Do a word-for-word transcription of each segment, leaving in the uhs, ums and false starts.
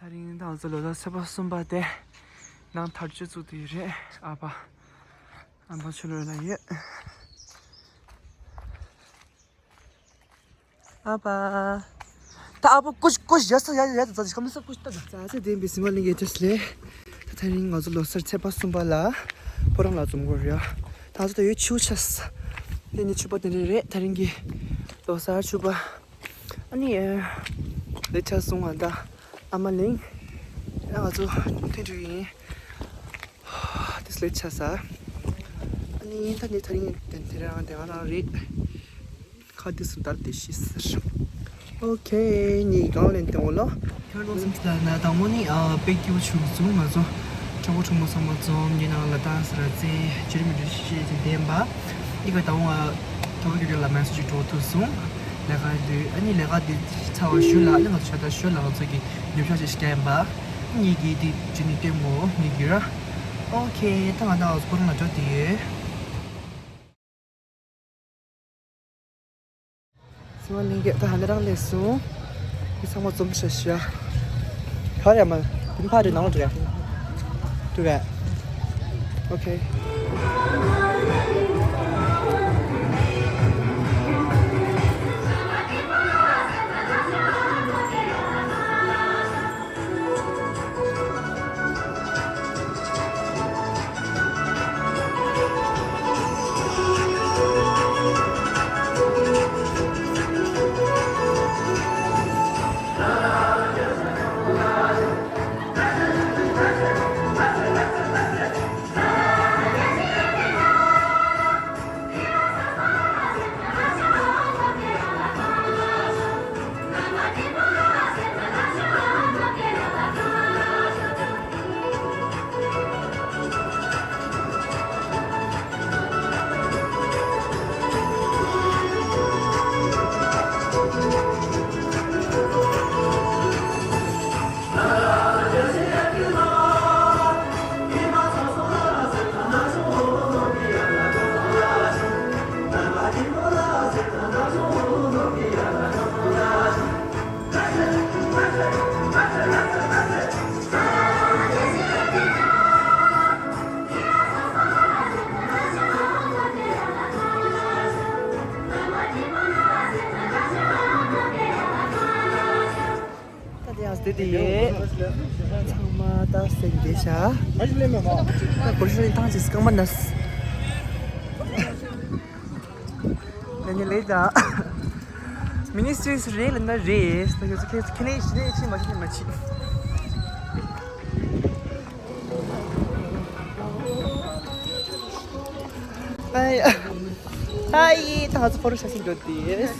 རིང་ང་ཚོ་ལོ་གསར་ཚེས་པ་གསུམ་པ་དེ་ནང་ཐག་གཅོད་བཙུགས་དེ་རེད། ཨ་ཕ་ཨ་ཕ་ཆུ་ལོད་ལ་ཡོད། ཨ་ཕ། ད་ཨ་ཕ་ཀུཤ་ཀུཤ་ཡ་ས་ཡ་ཡ་ད་ཅི་ཁམ་ས་ཀུཤ་ད་ད་ཙ་ཙེ་དེ་བི་སི་མ་ལིང་གེ་ཏེས་ལེ། ད་ད་རིང་ང་ཚོ་ལོ་གསར་ཚེས་པ་གསུམ་པ་ལ་ཕོ་བྲང་ལ་འཛོམས་དགོས་རེད། ད་ཚོ་ད་ཡོད་ཆུ་ཆ་ས་དེ་ནི་ཆུ་པ་དེ་རེད་རེད། ད་རིང་གི་ལོ་གསར་ཆུ་པ། ཨ་ནི་ལེ་ཆ་སོང་ང་ད་ཨ་མ་ལིང་ང་ཚོ་ཐུན་ཐུ་ཡིན། དེ་སླེབས་ཆ་ས། ཨ་ནི་ད་ནི་ད་རིང་དེ་དེ་རང་དེ་ང་རང་རེད། ཁ་དེ་སུ་དར་དེ་ཤི་ཟེར། ཨོ་ཁེ་ནི་གང་ལེན་དེ་འོ་ལོ། ཁྱོད་ལོ་སུམ་ཅུ་ལ་ན་དང་མོ་ནི་ཨ་དཔེ་སྐྱིད་པོ་བྱུང་སོང་། ང་ཚོ་གྲོགས་པོ་གྲོགས་མོ་ཚང་མ་འཛོམས་ཉེ་ནང་ལ་ད་ཟེར་ར་ཙེ་ཇེ་རི་མི་འདྲ་ཤེས་ཅིག་བདེན་པ། འདི་ག་ད་འོ་ང་ད་བོ་གི་རེ་ལ་མེ་སེ་ཇི་འགྲོ་ཐུབ་སོང་། ལས་ཀ་འདི་ཨ་ནི་ལས་ཀ་འདི་ཚར་བ་ཞུ་ལ་ཨ་ནི་ང་ཚོ་ཤ་ད་ཞུ་ལ་ང་ཚོ་གི་ཉོ་ཤ་ཅིག་སྐྱེན་པ། ངེད་ཀྱིས་འདི་ཇི་ནི་ལྟད་མོ་ངེད་ཀྱི་ར། ཨོ་ཁེ་ད་ང་ད་ཁོ་རང་ལ་འགྲོ་དེ་ཡོད། སི་མ་ལིང་གེ་ད་ཧ་ནི་རང་ལས་སོང་། འདི་ཚང་མ་འཛོམས་ཤ་ཤ། ག་རེ་མ་དེ་ཕ་རེ་ནང་ལ་འགྲོ་ཡ། འགྲོ་བས། ཨོ་ཁེ། ད་དེ་ཡང་སྟེ་དེ་ཡེ། ཚང་མ་ད་སེང་བསྡད་ཤག་ད་གོ་ཤ་ནི་ཐང་ཅིག་རྐང་པ་ན། ལེ་ནི་ལེ་ད། མི་ནི་སུས་རེད་ལ་ན་རེད། ད་ཡོད་ཚོ་ཁྱེད་ཁྱེད་ནས་ཤི་ནས་ཤི་མ་ཤི་མ་ཤི། ཨའི། ཨའི་ད་ང་ཚོ་ཕོ་རོ་ཤ་སིན་འགྲོ་དེ།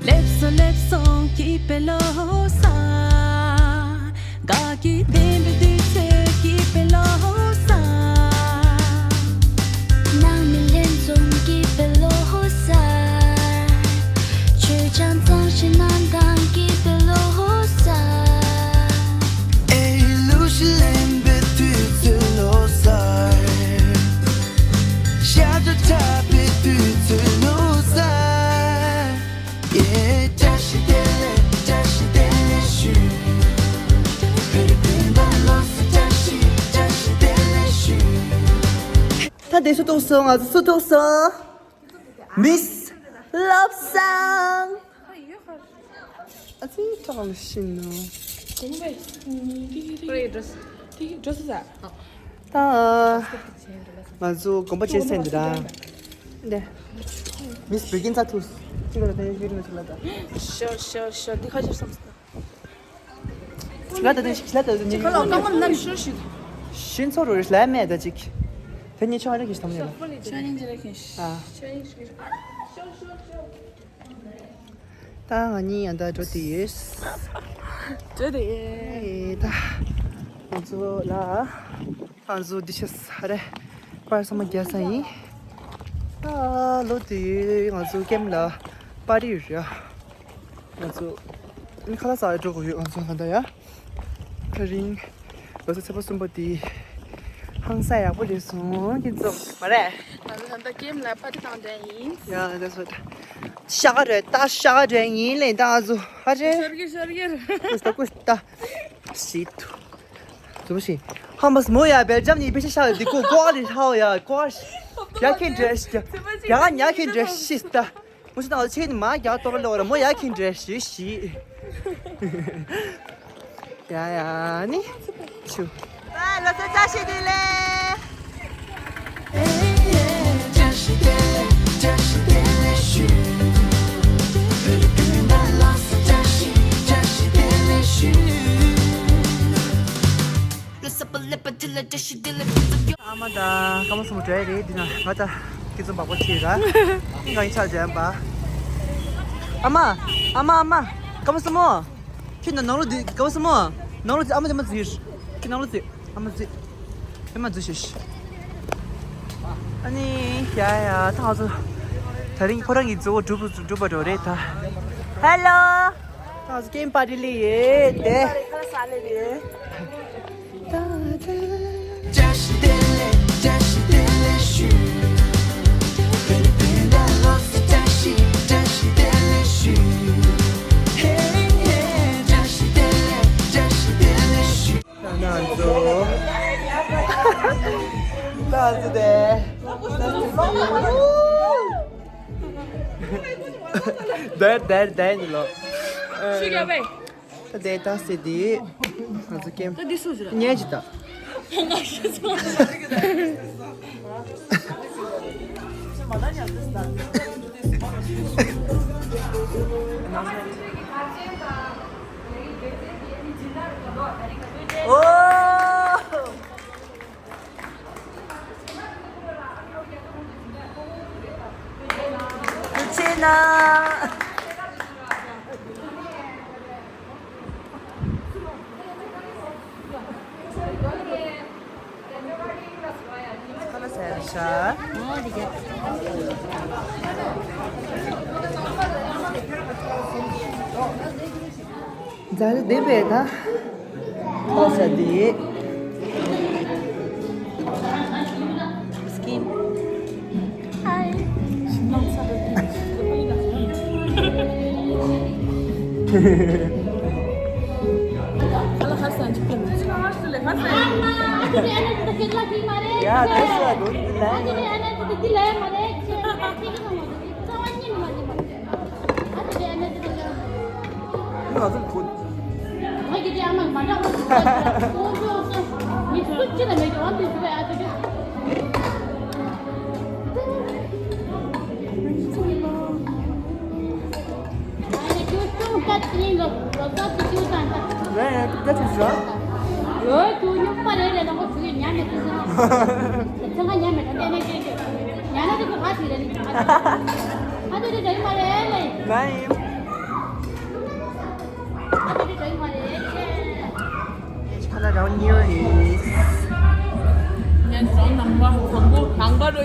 སླེབས་སོང་སླེབས་སོང་སྐྱིད་པའི་ལོ་གསར། དགའ་སྐྱིད་ལྡན་པའི་དུས་ཚོད་སྐྱིད་པའི་ལོ་གསར། ནང་མི་ལྷན་འཛོམས་སྐྱིད་པའི་ལོ་གསར། མཆོད་ཆང་གཙང་བཞེས་གནང་སྟངས་སྐྱིད་པའི་ལོ་གསར། ཨེ་ལུ་ཤི་ལེན་པའི་དུས་ཚོད་ལོ་གསར། ཤ་ཚ་འཁྲབ་པའི་དུས་ཚོད་ལོ་གསར། ཡེ་བཀྲ་ཤིས་བདེ་ལེགས་བཀྲ་ཤིས་བདེ་ལེགས་ཞུ། བོད་རིགས་སྤུན་ཟླ་ལོ་གསར་བཀྲ་ཤིས་བཀྲ་ཤིས་བདེ་ལེགས་ཞུ། ད་དེ་སུ་ཐུག་སོང་། ང་ཚོ་སུ་ཐུག་སོང་། མིས་བློ་བཟང་། ཨ་ཙི་ཁྲག་ལ་ཤི་ནོ། ད་ང་ཚོ་དགོན་པ་བཅད་སེ་འདི་ར། འདི་མིས་བི་གིན་ཚ་ཐུག་ཅི་ག་ལ་དེ་ཡོད་ནོ་ཅི་ལ་ད། ཤོ་ཤོ་ཤོ་འདི་ཁ་ཤོར་སོང་། ཅི་ག་ད་དེ་ཤི་ལ་ད་དེ་ཅི་ག་ལ་སྐར་མ་ནར་ཤོར་ཤིག་ཤིན་ཚོ་རུ་རེ་ལ་མེད་ད་ཅིག་དེ་ཉིད་ཆོག་རེ་གི་ཤི་ཐམ་ཡོད་ལ། ཤ་ཉིན་ཅི་རེ་གི་ཤ་ཨ། ཤ་ཉིན་ཤི་ཤོ་ཤོ་ཤོ། ད་ང་གཉིས་ཡང་ད་འགྲོ་དེ་ཡོད། འགྲོ་དེ་ཡོད། ཨེ་ད་ང་ཚོ་ལ་ང་ཚོ་འདི་ཤ་ས་རེ་པར་ས་མ་རྒྱ་ས་ཡིན། ད་ལོ་དེ་ང་ཚོ་ཀེམ་ལ་པར་ཡོད་རེད། ང་ཚོ་ནི་ཁ་ལག་ཟ་འགྲོ་དགོས་ཡོད། ང་ཚོ་ད་ལྟ་ཡ་ད་རིང་ལོ་གསར་ཚེས་པ་གསུམ་པ་དེ་ ཧང་སང་ཡག་པོ་རེད་སོང་ཁྱེད་ཚོ་མ་རེད། ང་ཚོ་ད་ལྟ་ཀེམ་ལ་པར་ཊི་བཏང་བསྡད་ཡིན། ཡ་ད་སོ་ད། ཤ་ཀ་རེད་ད་ཤ་ཀ་རེད་ཡིན་ལེ་ད་ང་ཚོ་ཧ་རེད། ཤར་གི་ཤར་གི་རེད། ཀུ་ཤ་ཀུ་ཤ་ད། ཤིད། ཙུ་ཤི། ཧམ་པ་སི་མོ་ཡ་བེལ་ཇམ་ནི་པེ་ཤ་ཤ་དི་ཀོ་ཀོ་རི་ཧའོ་ཡ་ཀོ་ཤ། ཡ་ཁེན་འདྲེ་ཤི། ཡ་ཉ་ཁེན་འདྲེ་ཤི་ད། མོ་ཤི་ད་ཆེ་ནི་མ་རྒྱ་ཏོ་ར་ལོ་ར་མོ་ཡ་ཁེན་འདྲེ་ཤི་ཤི། ཡ་ཡ་ནི། ཆུ། ལོ་ཚོད་བཅུ་བཞི་དེ་ལས། ཨ་མ་ད་ཀ་མོ་སུ་མོ་འདྲ་རེད་འདི་ན་ང་ད་སྐྱིད་འཛོམས་བག་པ་ཆེ་ར་ང་ཡི་ཆ་འདྲ་པ། ཨ་མ། ཨ་མ་ཨ་མ། ཀ་མོ་སུ་མོ། ཁྱོད་ནང་ལོགས་འདི་ཀ་མོ་སུ་མོ། ནང་ལོགས་འདི་ཨ་མ་འདི་མ་འཛུལ། ཁྱོད་ནང་ལོགས་འཛུལ། ཨ་མ་འཛུལ། ཨ་མ་འཛུལ་ཤོག་ཨ་ནི་ཡ་ཡ་ད་ང་ཚོ་ད་རིང་ཁོ་རང་གི་གཙོ་བོ་གྲུབ་གྲུབ་པ་འགྲོ་རེད་ད། ཧེ་ལོ། ད་ང་ཚོ་ཀེམ་པར་ཊི་ལི་ཡེ་དེ། ང་ཚོ། ང་ཚོ་དེ། དེར་དེར་དེར་ནི་ལོ། ཤི་རྒྱབ་པས། ད་དེ་ད་སེ་དེ། ང་ཚོ་ཀེམ། ད་འདི་སུ་ཞིག་རེད། ཉལ་གྱི་ད། ང་ཤི་སོང་། ཨོ། ཆེ་ན། ཁ་ལག་ཟས་རེད་ཤག་ཛ་རེ་བདེ་བས་ད། ཁ་ལག་ཟས་དེ། སྐིམ། ཧའི། Yeah, that's a good plan. ང་ཚོ་ཁུ། Bye. It's color down here is. ཉན་སོང་ནང་པ་དང་པོ་ནང་པ་རུ་ཡ།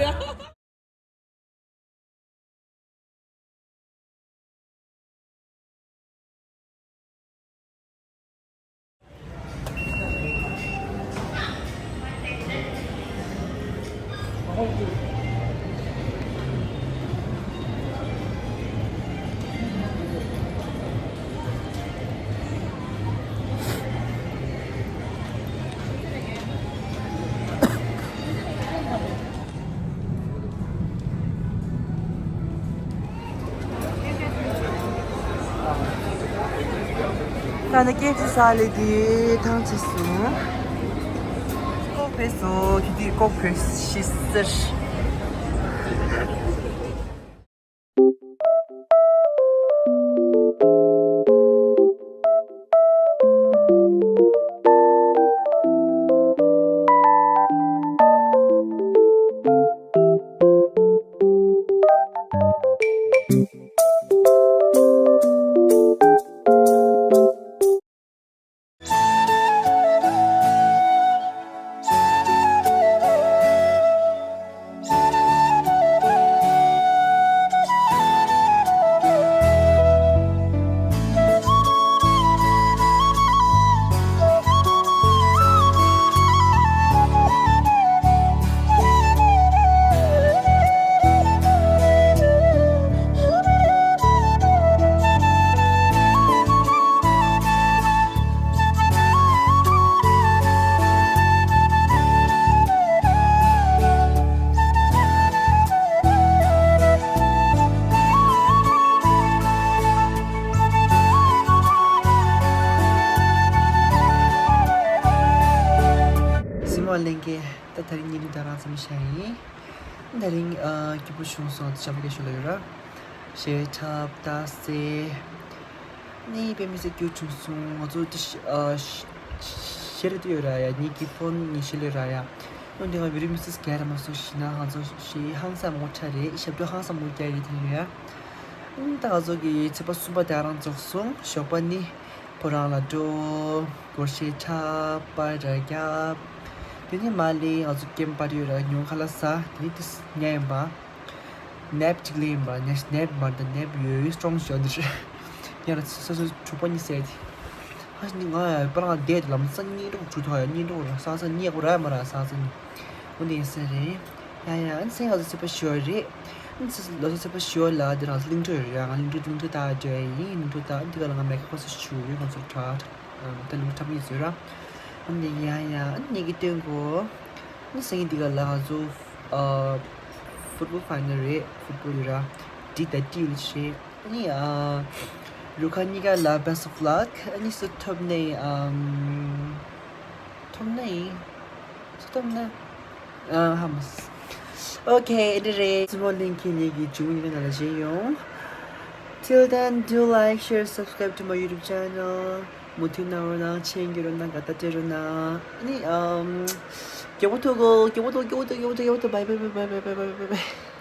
ད་ནི་སྐད་ཆ་ས་ལེ་དེ་ཐང་ཆད་སོང་། ལྐོག་ཕེབས་སོང་། ཁྱེད་དུས་ལྐོག་ཕེབས་ཤི་ཟེར། ད་དེ་རིང་ཉིན་རེ་ད་རང་ཙམ་བཤད་ཡིན། དེ་རིང་ཨ་སྐྱིད་པོ་བྱུང་སོང་། ཞབས་བརྟན་ཞུ་ལ་ཡོད་ར། ཞེ་ཁྲབ་ཏ་སེ། ནི་དཔེ་མི་སྲིད་སྐྱིད་བྱུང་སོང་། ང་ཚོ་དེ་ཤ་ཨ་ཤ་ཤེས་རེ་དུ་ཡོད་ར་ཡ། ཉིད་ཀྱི་ཕོན་ཉི་ཤེས་ལོས་ར་ཡ། ཡང་དེ་ང་བི་རི་མི་སྲིད་སྐད་ར་མ་སོང་ཞིག་ན། ང་ཚོ་ཞེ་ཧང་སང་མོ་ཆ་རེད། ཞབས་བྲོ་ཧང་སང་མོ་རྒྱག་ཡིན་དེ་ཡོད་ཡ། ཨ་ད་ང་ཚོ་གི་ཚེས་པ་གསུམ་པ་དེ་རང་རྫོགས་སོང་། ཞོགས་པ་ནི་ཕོ་བྲང་ལ་འགྲོ། སྒོར་གཞས་འཁྲབ། པར་རྒྱབ། དེ་ནས་མར་ལས་ང་ཚོ་ཀེམ་པར་ཡོད་ར། ཉུང་ཁ་ལག་ཟ། དེ་ནས་དེ་ཉལ་ཡིན་པ། ནེབ་གཅིག་ལེན་ཡིན་པ། ནེབ་ནེབ་མ་རེད། ནེབ་ཡོད་སི་ཊོང་ཞོ་འདི་རེད། ཉལ་ར་སོ་སོ་གྲོགས་པོ་གཉིས་ཟེར་དེ། ཧ་ནི་ང་ཡ་པ་རང་བསྡད་དེ་ལམ་སང་གཉིད་འགྲོ་གྲུ་ཐོག་ཡ་གཉིད་འགྲོ་ར། ས་ས་གཉིད་ཁོ་ར་མ་ར་ས་ས་ནི། འོ་ནི་ཟེར་རེད། ཡ་ཡ། ཨ་ནི་སེང་ང་ཚོ་ཚེས་པ་བཞི་བ་རེད། ཨ་ནི་ལོ་ཚོ་ཚེས་པ་བཞི་བ་ལ་དེ་རང་གླིང་ཕྲུག་ཡོད་རེད་ཡ། ང་གླིང་ཕྲུག་གླིང་ཕྲུག་ད་འགྲོ་ཡ་ཡིན། གླིང་ཕྲུག་ད་འདི་ག་ལ་ང་མེ་ཁ་ཁོ་སོ་ཞུ་ཡོད། ང་ཚོ་གྲྭ་ད་གླིང་ཕྲུག་ཡིན་ཟེར་ར། ཨ་ནི་ཡ་ཡ། ཨ་ནི་ངེད་ཀྱི་སྟོན་གོ། ཨ་ནི་སང་ཉིན་འདི་ག་ལ་ང་ཚོ་ཨ་ཕུཊ་བོལ་ཕའི་ནལ་རེད། ཕུཊ་བོལ་ཡོད་ར། ཌི་ད་ཊི་ཡོད་ཤེ། ཨ་ནི་ཨ་རུ་ཁ་གཉིས་ཀ་ལ་best of luck། ཨ་ནི་སུ་ཐོབ་ནའི་ཨམ། ཐོབ་ན་ཡིན། སུ་ཐོབ་ན། ཨ་ཧ་མ་སི། Okay, འདི་རེད། སི་མོ་ལིང་གི་ཉིད་ཀྱི་ཇུང་ཡིན་ན་ལ་བྱེད་ཡོང་། Till then, do like, share, subscribe to my YouTube channel. མུ་མཐུད་གནང་རོགས་གནང་། མཆན་རྒྱག་རོགས་གནང་། དགའ་ད་སྤྲད་རོགས་གནང་། ཨ་ནི་ཨམ། སྐྱོ་པོ་ཐུག་གོ། སྐྱོ་པོ་ཐུག་སྐྱོ་པོ་ཐུག་སྐྱོ་པོ་ཐུག་སྐྱོ་པོ་ཐུག Bye, bye, bye, bye, bye, bye, bye, bye, bye.